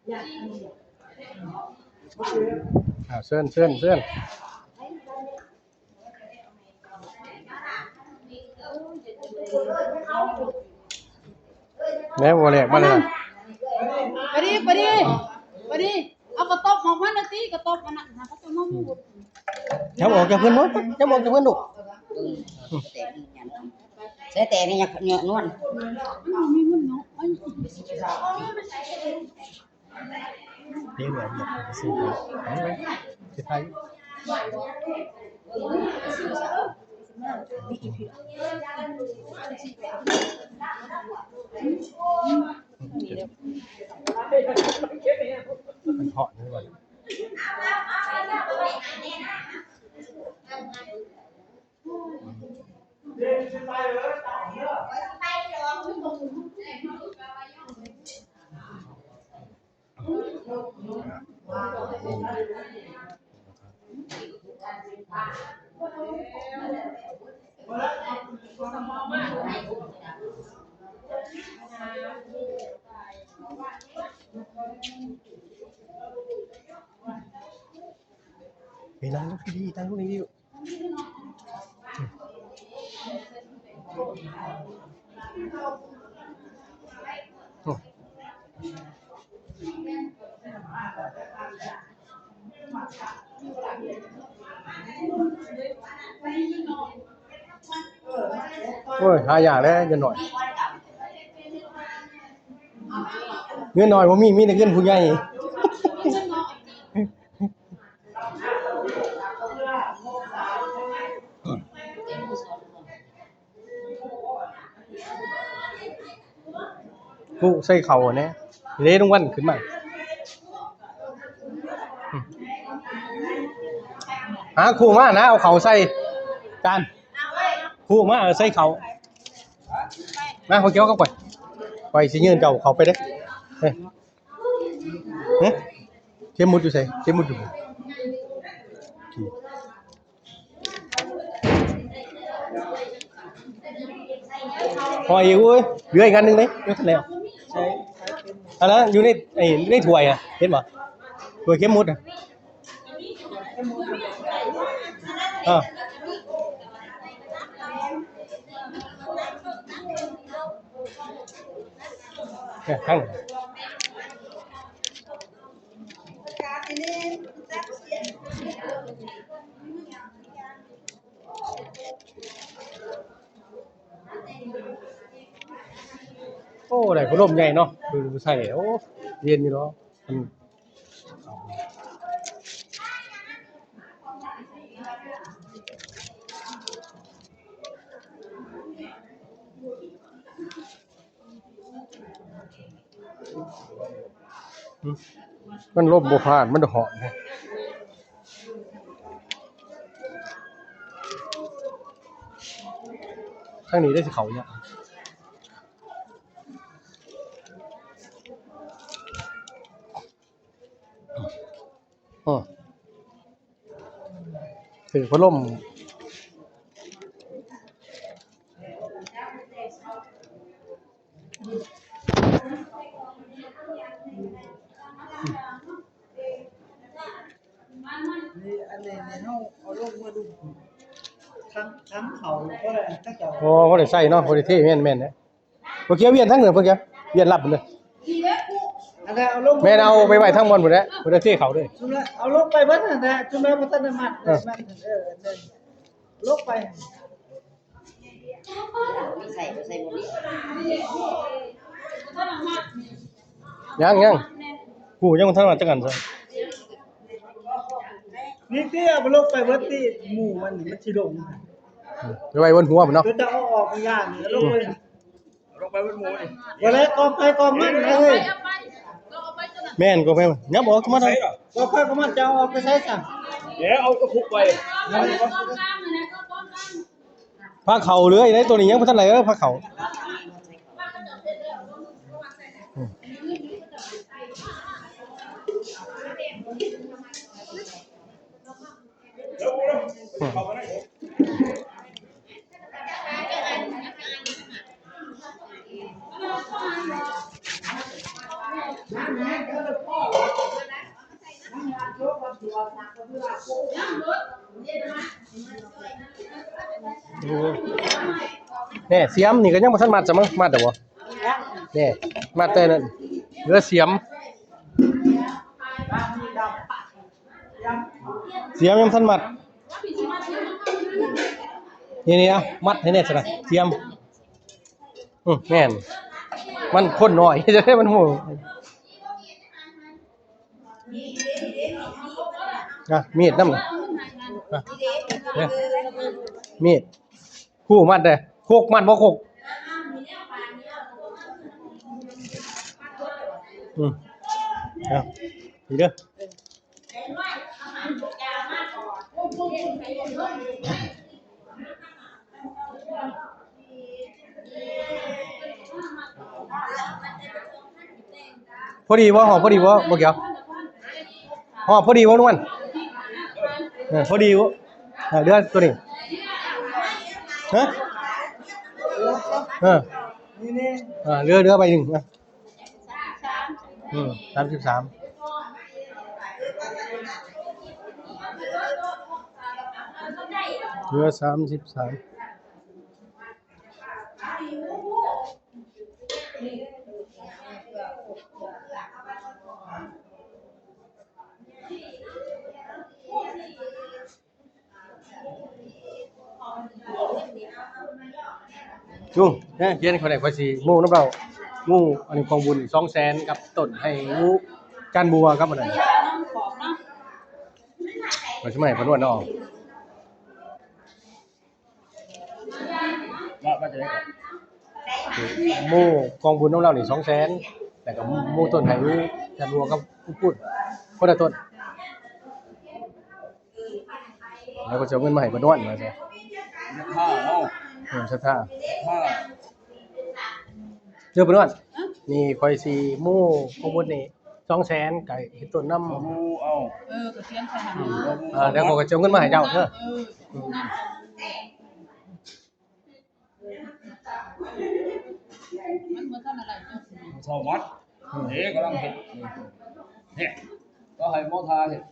ອ່າ ເຊີນ ເຊີນ ເຊີນ. ແມ່ນບໍ່ແລກມາແລ້ວ ໄປດີ ໄປດີ ໄປດີ. ເອົາກະຕົບອອກມາໜ່ອຍຕິ ກະຕົບອັນນັ້ນຫາກະຕົບມາໝູດ. ຍັບອອກຈາກເພິ່ນເນາະ ຍັບອອກຈາກເພິ່ນລູກ. ໃສ່ແຕ່ນີ້ຍັງນວນ ມັນບໍ່ມີເງິນເນາະ. ເດ້ ແບບນີ້ຊື້ໄປ ໄປ ຊິໄປ. ມັນເທາະເດ້. ເວລາລົງດີໆ ຕັ້ງລົງດີໆ. ໂອ້ຍ ຫາຍາກແລ້ວເງິນໜ້ອຍ ເງິນໜ້ອຍບໍ່ມີ ມີແຕ່ເງິນຜູ້ໃຫຍ່. ຜູ້ໃສ່ເຂົ້າແດ່ ເດ້ ລຸງວັນຂຶ້ນມາ ຫາຄູ່ມານະ ເອົາເຂົ້າໃສ່ຈານ ຄູ່ມາ ເອົາໃສ່ເຂົ້າມາ. ພໍ່ເກີວກັບຂ້ອຍ ຂ້ອຍຊິຍື່ນເຈົ້າເຂົ້າໄປເດ້. ເອີ ເອີ ເຂັມໝຸດຢູ່ໃສ? ເຂັມໝຸດຢູ່ ຫອຍອີກ. ໂອ້ຍ ເຫຼືອອີກອັນໜຶ່ງເດ້ ຍັງທັນແລ້ວ. ອັນນັ້ນຢູ່ໃນ ໃນຖ້ວຍນະ ເຫັນບໍ່? ຖ້ວຍເຂັມໝຸດນະ. ເອີ ເອີ ທາງ ໂອ້ ໄດ້ພັດລົມໃຫຍ່ເນາະ ຄືໃສ່. ໂອ້ ເຢັນຢູ່ເນາະ. ມັນລົມບໍ່ຜ່ານ ມັນຮ້ອນ. ທາງນີ້ໄດ້ຊິເຂົ້າຍາກ. ອື ຖືກພັດລົມ. ນີ້ ອັນນີ້ ນີ້ເຮົາເອົາລົງມາດຸ ທັງ ທັງເຂົາ ບໍ່ໄດ້ ເຂົາເຈົ້າ ໂອ້ ບໍ່ໄດ້ໃສ່ເນາະ ບໍ່ໄດ້ເທ. ແມ່ນ ແມ່ນເດ້. ບໍ່ກ່ຽວ ວຽນທາງເໜືອ ບໍ່ກ່ຽວ ວຽນລັບເດີ. ອັນນັ້ນເອົາລົງ ແມ່ນ ເອົາໄປໄວ້ທາງບ່ອນພຸ້ນແຫຼະ ບໍ່ໄດ້ເທເຂົ້າເດີ. ຊຸມລະເອົາລົງໄປເບິດຫັ້ນນະ ຊຸມລະບໍ່ທັນໄດ້ມັດ ເອີ ມັດ ເອີ ລົງໄປ. ໃສ່ ໃສ່ບໍ່ດີ ຍັງ ຍັງ ຜູ້ຍັງບໍ່ທັນວ່າຈັກອັນຊະ. ນີ້ຕິ ເອົາໄປລົງໄປເບິດຕິ ໝູ່ມັນນີ້ມັນຊິລົງ. ໄປໄວ້ບົນຫົວພຸ້ນເນາະ ຄືຈະເອົາອອກຢ່າງນີ້ ລົງໄປ ລົງໄປເບິດໝູ່ນີ້. ບໍ່ແລ້ວ ກອງໃຜກອງມັນນະເຮີ້ຍ. ແມ່ນ ກອງໃຜມັນ ຍັບອອກມາ ກອງໃຜກອງມັນ ຈະເອົາອອກໄປໃສຊະ? ເອີ ເອົາກະປຸກໄວ້. ພາເຂົ້າເລື້ອຍເດ້ ໂຕນີ້ຍັງບໍ່ທັນໄດ້ ເອີ ພາເຂົ້າ. ອືມ. ໂອ້ ແນ່ ສຽມນີ້ກໍຍັງບໍ່ທັນມັດຊະມັງ ມັດແລ້ວບໍ່? ແນ່ ມັດແຕ່ນັ້ນ ເຫຼືອສຽມ ສຽມຍັງບໍ່ທັນມັດ ນີ້ໆ ເອົາມັດໃຫ້ແນ່ຊັ້ນນະ ສຽມ ອື ແມ່ນ ມັນຄົນໜ້ອຍ ຈະໄດ້ມັນຮູ້ ນະ ມີດນຳ ນະ ເອີ ມີດ ຄູ່ມັດເດ້ ຄົກມັດບໍ່ຄົກ ອື ເອົາ ນີ້ເດີ. ພໍດີບໍ່? ຫອມພໍດີບໍ່? ບໍ່ກ່ຽວ ຫອມພໍດີບໍ່ນວນ? ເອີ ພໍດີບໍ່? ເຫຼືອໂຕນີ້ ຮະ ເອີ ເຫຼືອ ເຫຼືອໃບໜຶ່ງ ອືມ ສາມສິບສາມ ເຫຼືອສາມສິບສາມ. ລຸງ ເອີ ຂຽນໃຫ້ຂ້ອຍແດ່ ຂ້ອຍຊິໂມ້ນຳລາວ ໂມ້ ອັນນີ້ກອງບຸນສອງແສນກັບຕົ້ນໄຫວູ ຈານບົວກັບອັນນັ້ນ ຂ້ອຍຊິມາໃຫ້ປານວນເນາະ ວ່າ ວ່າຈະໄດ້ ໂມ້ກອງບຸນນຳລາວນີ້ສອງແສນ ແລ້ວກໍໂມ້ຕົ້ນໄຫວູ ຈານບົວກັບກຸດ ຄົນລະຕົ້ນ. ແລ້ວກໍຈະເອົາເງິນມາໃຫ້ປານວນວ່າຊັ້ນ ສັດທາເນາະ ເອີ ສັດທາ ສັດທາ ເດີປານວນ ນີ້ຂ້ອຍຊິໂມ້ຂອງໝົດນີ້ສອງແສນ ກໍເຮັດຕົ້ນນຳ ເອົາ ເອີ ກໍຂຽນໃສ່ຫັ້ນ ເອີ ແລ້ວຂ້ອຍກໍຈະເອົາເງິນມາໃຫ້ເຈົ້າເດີ ເອີ ອືມ ມັນບໍ່ທັນອະໄລຈົບ ເຊົາໝົດ ເດ້ ກຳລັງເຮັດ ເຮັດ ກໍໃຫ້ໝໍທາເຮັດ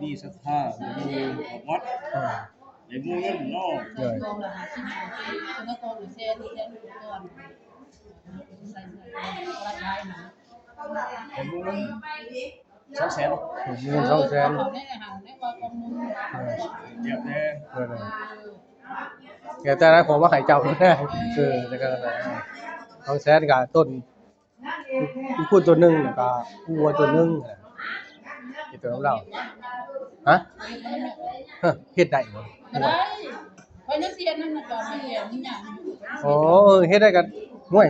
ມີສັດທາ ມີໝູ່ອອກວັດ ເອີ ມີໝູ່ເງິນເນາະ ເອີ ກອງລະຫ້າສິບ ຄົນລະກອງລະແສນ ແສນກ່ອນ ໃສ່ ໃສ່ຫຼາຍໆ ໃຫ້ໝູ່ເງິນ ສອງແສນ ເອີ ມີເງິນສອງແສນ ເອີ ເຂົ້າໃນຫັ້ນ ໃນວ່າກອງໜຶ່ງ ເອີ ແລ້ວແຕ່ ເອີ ແລ້ວແຕ່ນະ ຂໍມາໃຫ້ເຈົ້າ ເອີ ແຕ່ກໍສອງແສນກໍຕົ້ນ ມີຄູນຕົ້ນໜຶ່ງ ແລ້ວກໍງົວຕົ້ນໜຶ່ງ ເຮັດຕົວນຳລາວ ຮະ ເຮັດໄດ້ບໍ່? ບໍ່ໄດ້ ຂ້ອຍຍັງຊິເຮັດນຳມັນກ່ອນ ມັນແຫຼມ ມັນຫຍັງ ໂອ້ ເຮັດໄດ້ກໍ ຫ້ວຍ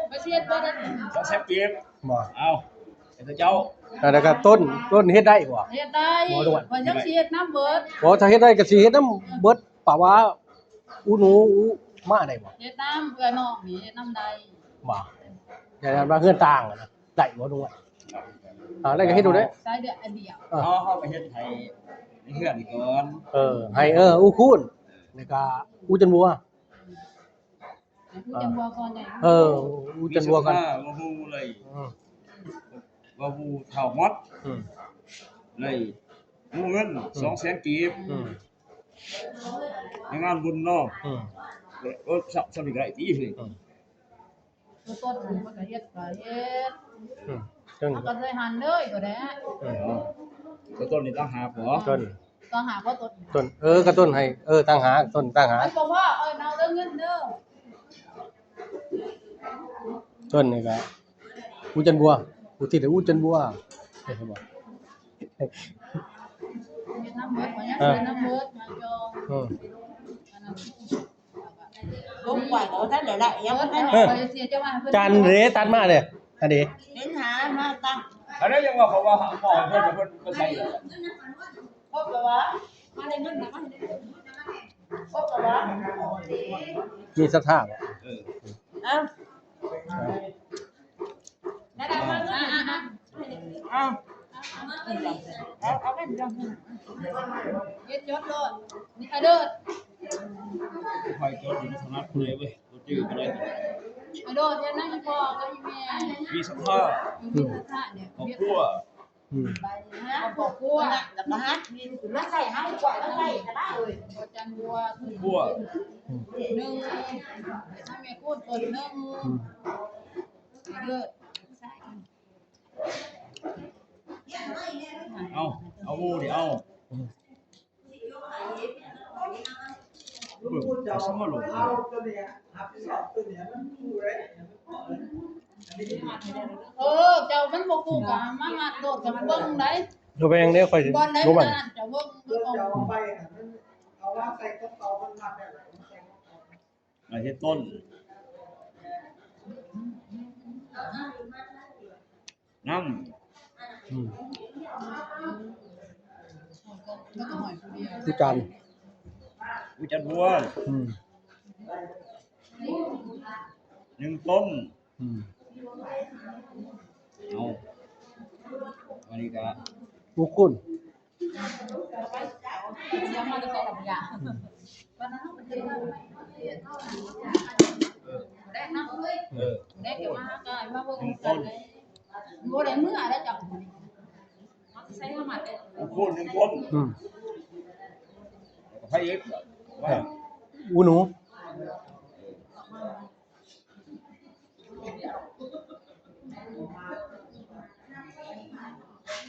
ຂ້ອຍຊິເຮັດບໍ່ໄດ້ ສອງແສນກີບ ບໍ່ ເອົາ ເຮັດໃຫ້ເຈົ້າ ແລ້ວກໍຕົ້ນ ຕົ້ນເຮັດໄດ້ບໍ່? ເຮັດໄດ້ ບໍ່ດ້ວຍ ຂ້ອຍຍັງຊິເຮັດນຳເບິດ ບໍ່ ຖ້າເຮັດໄດ້ກໍຊິເຮັດນຳເບິດ ປາວ່າ ອູໜູ ອູມ້າໄດ້ບໍ່? ເຮັດນຳເອື້ອຍນ້ອງນີ້ເຮັດນຳໄດ້ ບໍ່ ແຕ່ວ່າເຮືອນຕ່າງນະ ໄດ້ບໍ່ດ້ວຍ? ອ່າ ໄດ້ກໍເຮັດໂລດເດ້ ໃຊ້ເດືອນອັນດຽວ ເອີ ເຮົາ ເຮົາກໍເຮັດໃຫ້ໃນເຮືອນນີ້ກ່ອນ ເອີ ໃຫ້ ເອີ ອູຄູນ ແລ້ວກໍອູຈັນບົວ ອູຈັນບົວກ່ອນໃຫຍ່ ເອີ ອູຈັນບົວກ່ອນ ມີສັດທາ ບໍ່ຮູ້ເລີຍ ອືມ ວ່າຜູ້ເຖົ້າໝົດ ອືມ ໄດ້ວງເງິນ ອືມ ສອງແສນກີບ ອືມ ໃນງານບຸນເນາະ ອືມ ເອີ ສຳ ສ່ຳນີ້ກໍໄດ້ຕິເຮີ້ຍ ອືມ ຕົວຕົ້ນມັນກໍເຮັດ ກໍເຮັດ ອືມ ເຊິ່ງ ເຮົາກໍໃສ່ຫັ້ນເລີຍກໍໄດ້ ອືມ ຕົວຕົ້ນນີ້ຕ່າງຫາກບໍ່? ຕົ້ນ ຕ່າງຫາກບໍ່ຕົ້ນ? ຕົ້ນ ເອີ ກໍຕົ້ນໃຫ້ ເອີ ຕ່າງຫາກ ຕົ້ນຕ່າງຫາກ ມັນບໍ່ພໍ ເອີ ເອົາເດີເງິນເດີ ຕົ້ນນີ້ກໍອູຈັນບົວ ອຸທິດໃຫ້ອູຈັນບົວ ເຫັນບໍ່? ເຮັດນຳເບິດ ເອີ ເຮັດນຳເບິດ ມາຈອງ ເອີ ອັນນັ້ນ ລົງໄປກໍບໍ່ທັນໄດ້ ຍັງບໍ່ທັນໄດ້ ເອີ ເຈົ້າວ່າເພິ່ນ ຈານເດ້ ຕັດມາເດ້ ອັນນີ້ ເຫັນຫາມາຕັ້ງ ອັນນັ້ນຍັງວ່າເຂົາວ່າໝໍເພິ່ນ ເພິ່ນໄປໃສ່ ຄົບແລ້ວຫວາ? ມາໄດ້ເງິນນະ ມາໄດ້ເງິນ ຄົບແລ້ວຫວາ? ມີສັດທາບໍ່? ເອີ ເອົາ ໄດ້ໆ ມາເງິນ ເອົາ ເອົາ ເອົາ ເອົາ ເອົາ ເຮັດຈົດໂລດ ມີໃຜເດີ ຂ້ອຍຈົດຢູ່ ບໍ່ຖະໜັດຜູ້ໃດເວີຍ ບໍ່ຈື່ຜູ້ໃດ ໂດດ ເຮັດນຳອີ່ພໍ່ກັບອີ່ແມ່ ມີສັດທາ ມີສັດທາເດ້ ຄອບຄົວ ອືມ ຄອບຄົວ ແລ້ວກໍຮັກ ມາໃສ່ເຮົາ ກວ່າມາໃສ່ກໍໄດ້ ເອີຍ ພໍ່ຈັນບົວ ຄອບຄົວ ອືມ ໜຶ່ງ ໃຫ້ແມ່ຄູນຕົ້ນໜຶ່ງ ອືມ ເດີ ເອົາ ເອົາໝູ່ນີ້ ເອົາ ອືມ ເບິ່ງ ເອົາສະມາລົງ ເອີ ເຈົ້າມັນບໍ່ຄູ່ກັນ ມາຮັດໂລດ ກັນເບິ່ງໄດ໋ ລະແວງເດ້ ຂ້ອຍຊິ ບໍ່ໄດ້ ບໍ່ໝັ້ນ ເຈົ້າເບິ່ງ ເບິ່ງເອົາ ອືມ ເອົາວາງໃສ່ກະເປົາ ມັນມັດໄດ້ຫຼາຍ ໃຫ້ເຮັດຕົ້ນນຳ ອືມ ຄືກັນ ຄືຈັນບົວ ອືມ ໜຶ່ງຕົ້ນ ອືມ ເອົາ ອັນນີ້ກະ ບຸກຄຸນ ເອີ ເອີ ແລກມາຫາກາຍມາເບິ່ງກັນເລີຍ ບໍ່ໄດ້ເມືອໄດ້ຈັກ ໃສ່ເຂົ້າມາແຕ່ ໂອ້ໂຫ ໜຶ່ງຄົນ ອືມ ໃຜອີກ ອູໜູ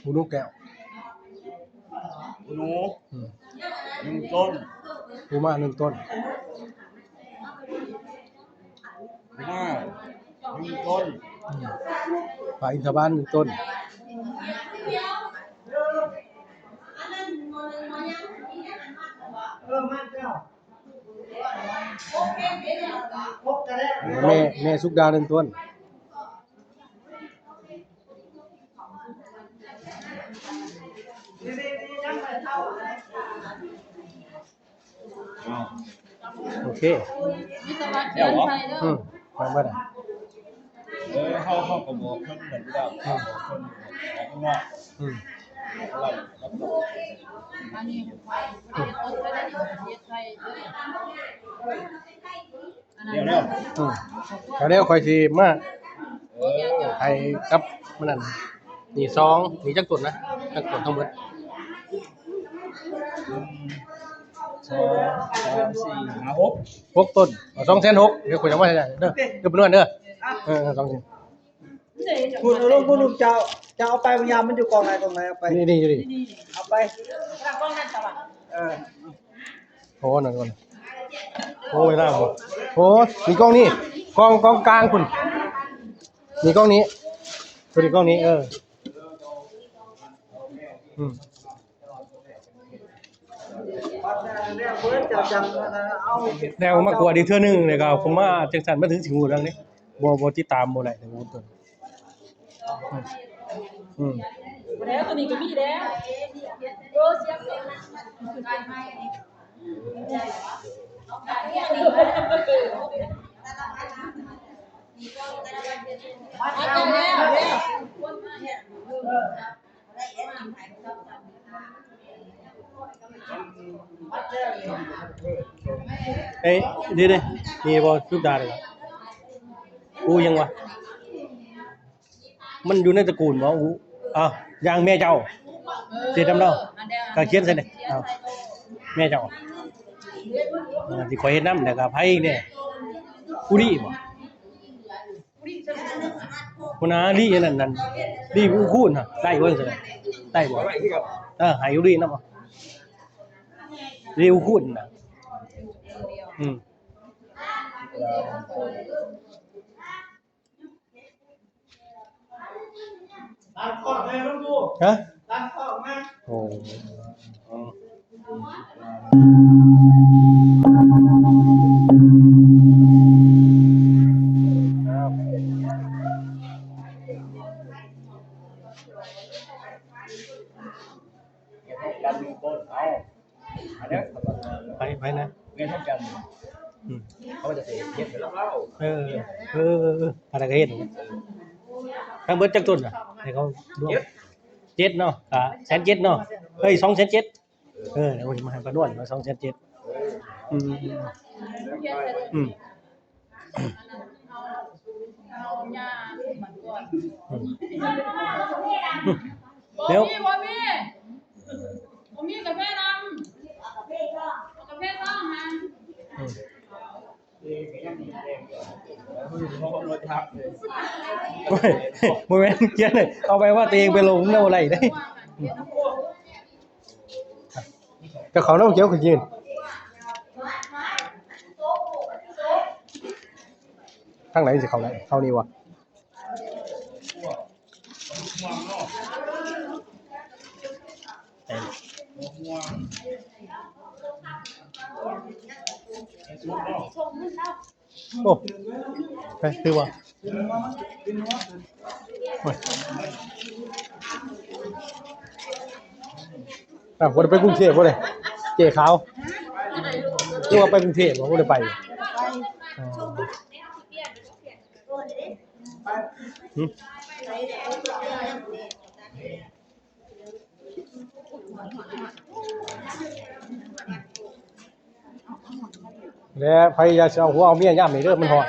ອູໜູແກ້ວ ອູໜູ ອືມ ໜຶ່ງຕົ້ນ ປູມ້າໜຶ່ງຕົ້ນ ປູມ້າໜຶ່ງຕົ້ນ ອືມ ປາອິນທະບານໜຶ່ງຕົ້ນ ເອີ ມັນແລ້ວ ແມ່ ແມ່ສຸກດາໜຶ່ງຕົ້ນ ໂອເຄ ມີແຕ່ວ່າຂຽນໃສ່ເດີ ອືມ ວາງໄວ້ນະ ເອີ ເຮົາ ເຮົາກໍບອກເພິ່ນເໝືອນກັນ ບອກເພິ່ນອອກຂ້າງນອກ ອືມ ເອົາໄວ້ຮັບ ອັນນີ້ ອືມ ເຮັດໃສ່ເດີ ດຽວ ດຽວ ອືມ ດຽວຂ້ອຍຊິມາໃຫ້ກັບມັນນັ້ນ ນີ້ສອງ ນີ້ຈັກຕົ້ນນະ ຈັກຕົ້ນທັງເບິດ ໜຶ່ງ ສອງ ສາມ ສີ່ ຫ້າ ຫົກ ຫົກຕົ້ນ ເອົາສອງແສນຫົກ ດຽວຂ້ອຍຈະມາໃຫ້ເດີ ເດີ ເດີ ເປັນນວນເດີ ເອີ ເອີ ສອງແສນ ພຸ້ນ ເອົາລົງພຸ້ນ ເຈົ້າ ເຈົ້າເອົາໄປບາງຢ່າງມັນຢູ່ກອງໃດກອງໃດ ເອົາໄປ ນີ້ ນີ້ຢູ່ນີ້ ເອົາໄປ ເອີ ໂອ້ ນັ້ນກ່ອນ ໂອ້ ເວລາບໍ່ ໂອ້ ມີກອງນີ້ ກອງ ກອງກາງພຸ້ນ ມີກອງນີ້ ໂຕນີ້ກອງນີ້ ເອີ ອືມ ແນວມາກວດອີກເທື່ອໜຶ່ງ ແລ້ວກໍເອົາຂຶ້ນມາ ຈັ່ງຊັ້ນມັນເຖິງຊິຮູ້ເລື່ອງເດ້ ບໍ່ ບໍ່ຕິດຕາມບໍ່ໄດ້ ແຕ່ວ່າ ອືມ ແລ້ວໂຕນີ້ກໍມີແລ້ວ ໂອ້ ສຽງ ເອີ ເດ ເດ ມີບໍ່? ສຸດດາເດ ອູຫຍັງວະ? ມັນຢູ່ໃນຕະກູນບໍ່? ອູ ອ່າ ຢ່າງແມ່ເຈົ້າ ເຮັດນຳລາວ ກໍຂຽນໃສ່ນີ້ ເອົາ ແມ່ເຈົ້າ ເອີ ທີ່ຂ້ອຍເຮັດນຳ ແລ້ວກໍໃຜແດ່? ອູລີບໍ່? ຫົວໜ້າລີອັນນັ້ນ ລີອູຄູນນະ ໄດ້ບໍ່? ໄດ້ບໍ່? ເອີ ໃຫ້ອູລີນຳ ລີອູຄູນນະ ອືມ ຕັດຄອກແມ່ລຸງປູ ຮະ? ຕັດຄອກແມ່ ໂອ້ ໄປ ໄປນະ ເງິນເທົ່າກັນ ອືມ ເຂົາຈະເຮັດໃຫ້ລາວ ເອີ ເອີ ເອີ ເອີ ພາລະກະເຮັດ ທັງເບິດຈັກຕົ້ນນະ ໃຫ້ເຂົາລວມ ເຈັດ ເຈັດເນາະ ກະແສນເຈັດເນາະ ເອີຍ ສອງແສນເຈັດ ເອີ ດຽວຊິມາໃຫ້ປ້ານວນເນາະ ສອງແສນເຈັດ ອືມ ອືມ ອືມ. ອືມ ເດ້ວ ບໍ່ມີ ບໍ່ມີ ບໍ່ມີກາແຟນຳ ເອົາກາແຟຊອງຫັ້ນ ອືມ ໂອ້ຍ ບໍ່ແມ່ນຂຽນເລີຍ ເອົາໄປວ່າຕົວເອງໄປລົງນຳບໍ່ໄດ້ເດ້. ກໍເຂົ້ານຳ ກ່ຽວກໍຢືນ ທາງໃດຊິເຂົ້າໄດ້ ເຂົ້ານີ້ຫວາ? ໂອ້ ໄປ ຖືວ່າ ໂອ້ຍ ອ່ະ ບໍ່ໄດ້ໄປກຸງເທບບໍ່ເດ້ ເຈ້ຂາວ? ຫຼືວ່າໄປກຸງເທບບໍ່ ບໍ່ໄດ້ໄປ? ອໍ ຫຶ? ແລະ ໃຜຢ່າຊິເອົາຜົວເອົາເມຍຍາມນີ້ເດີ ມັນຮ້ອນ.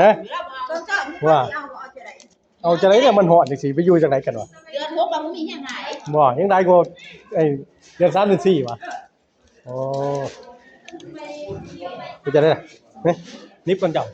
ຮະ? ວ່າ ເອົາຈັ່ງໃດເດີ ມັນຮ້ອນຈັ່ງຊີ້ ໄປຢູ່ຈັ່ງໃດກັນວະ? ເດືອນຫົກມັນບໍ່ມີຫຍັງຫຼາຍ. ບໍ່ ຍັງຫຼາຍກວ່າໄອ້ເດືອນສາມເດືອນສີ່ຫວາ? ໂອ້ ເປັນຈັ່ງໃດລະ? ເນາະ ນິບກ່ອນເຈົ້າ.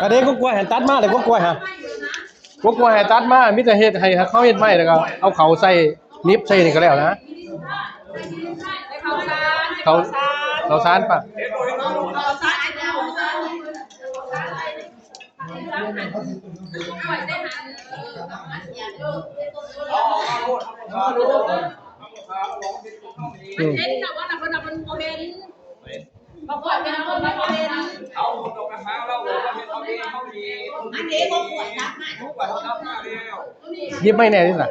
ອັນນີ້ກໍກ້ວຍຫັ້ນຕັດມາແລ້ວ ກໍກ້ວຍຫາ ກໍກ້ວຍໃຫ້ຕັດມາ ມີແຕ່ເຮັດໃຫ້ເຂົາເຮັດໄມ້ ແລ້ວກໍເອົາເຂົ້າໃສ່ ໜິບໃສ່ນີ້ກໍແລ້ວນະ ເຂົ້າ ເຂົ້າສານປະ. ອືມ ຫຍິບໄມ້ແດ່ຊັ້ນນະ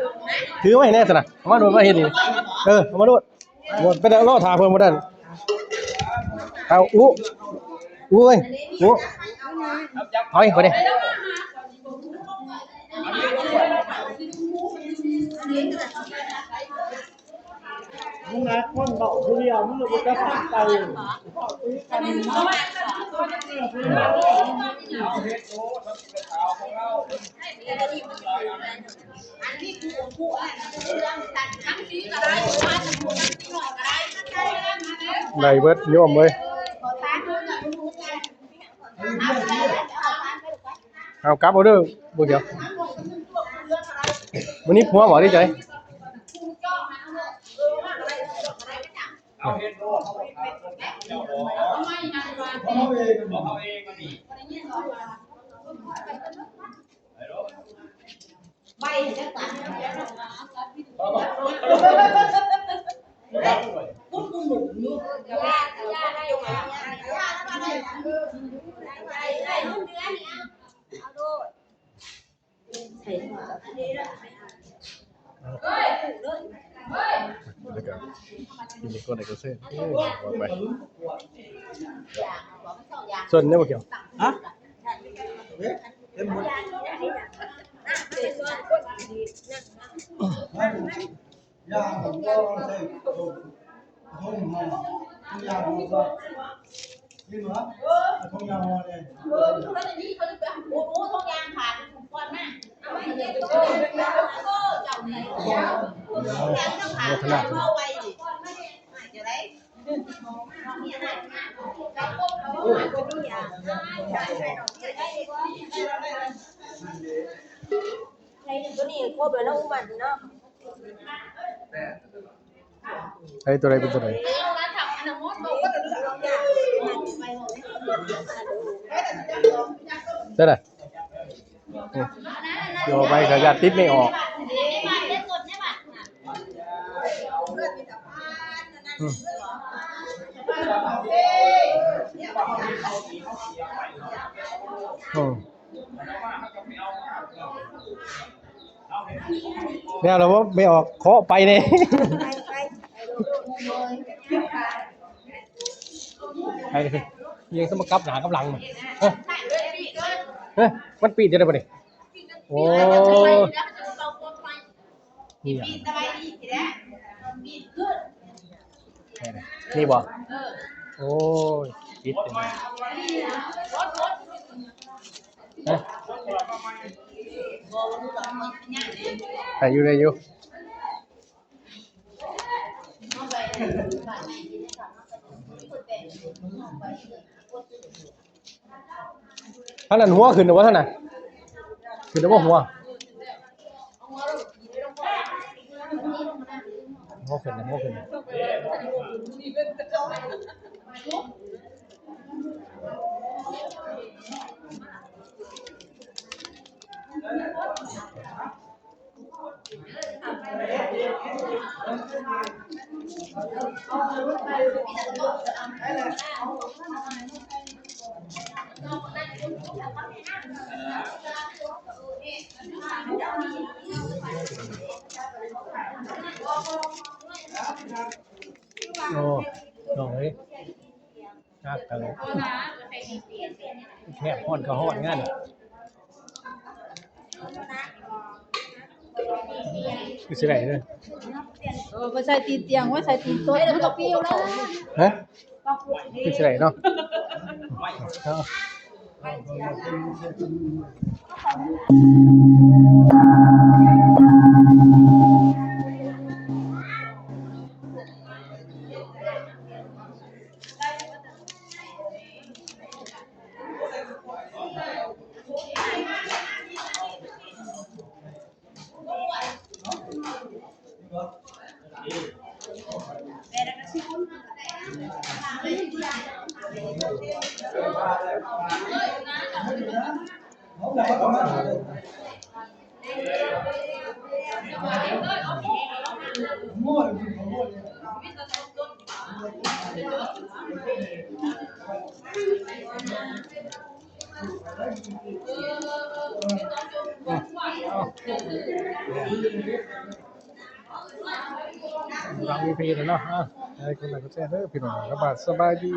ຖືໄມ້ແດ່ຊັ້ນນະ ເອົາມາໂລດ ມາເຮັດນີ້ ເອີ ເອົາມາໂລດ. ບໍ່ ໄປເດີ ລໍຖ້າເພິ່ນບໍ່ໄດ້ ເອົາ ອຸ ອຸເອີຍ ອຸ ເອົາອີກຄົນນີ້. ມຶງນະ ຄົນເວົ້າຜູ້ດຽວ ມຶງບໍ່ຈັກຟັງໄປ ເວົ້າຄຸຍກັນ. ໄດ້ເບິດໂຍມເອີຍ ເອົາກັບເອົາເດີ ບໍ່ກ່ຽວ ມື້ນີ້ຜົວບໍ່ໄດ້ໃຈ. ບັນຍາກາດຢູ່ໃນກ້ອນໄດ້ກໍເຊີນ ເອີ ວ່າໄປ ເຊີນແດ່ບໍ່ກ່ຽວ ຮະ? ເຕັມໝົດ. ຕົວນີ້ຄົບແລ້ວເນາະ ອຸມັນເນາະ. ໃຫ້ຕົວໃດເປັນຕົວໃດ ໄດ້ລະ ໂຍໄປຂະຫຍະຕິດໄມ່ອອກ ອືມ ອືມ. ແລ້ວລະບໍ່ ໄມ່ອອກ ເຄາະໄປແດ່ ໄປ ໄປ ໄປເລີຍ ອີ່ຫຍັງ ສະມາກັບໜ້າກັບຫຼັງ ເອີ ເອີ ມັນປີນຈັ່ງໃດບັດນີ້? ໂອ້ ນີ້ຫຍັງ? ນີ້ບໍ່? ໂອ້ຍ ປິດເປັນ ຮະ? ໄດ້ຢູ່ ໄດ້ຢູ່. ທາງນັ້ນຫົວຂຶ້ນແລ້ວບໍ່ ທາງນັ້ນ? ຂຶ້ນແລ້ວບໍ່ຫົວ? ຫົວຂຶ້ນແລ້ວ ຫົວຂຶ້ນແລ້ວ. ໂອ້ ນ້ອງເອີຍ. ຄັກຄັກເລີຍ ແທບຮ້ອນກໍຮ້ອນງານ ຄືຊິໄດ້ເດີ. ເອີ ບໍ່ໃສ່ຕີນຕຽງ ບໍ່ໃສ່ຕີນໂຕະ ມັນກໍປິວແລ້ວ. ຮະ? ຄືຊິໄດ້ເນາະ. ເອົາ ຫຼັງເວທີແລ້ວເນາະ ໃຫ້ກົດໄລກົດແຊເດີພີ່ນ້ອງ ກະບາດສະບາຍດີ.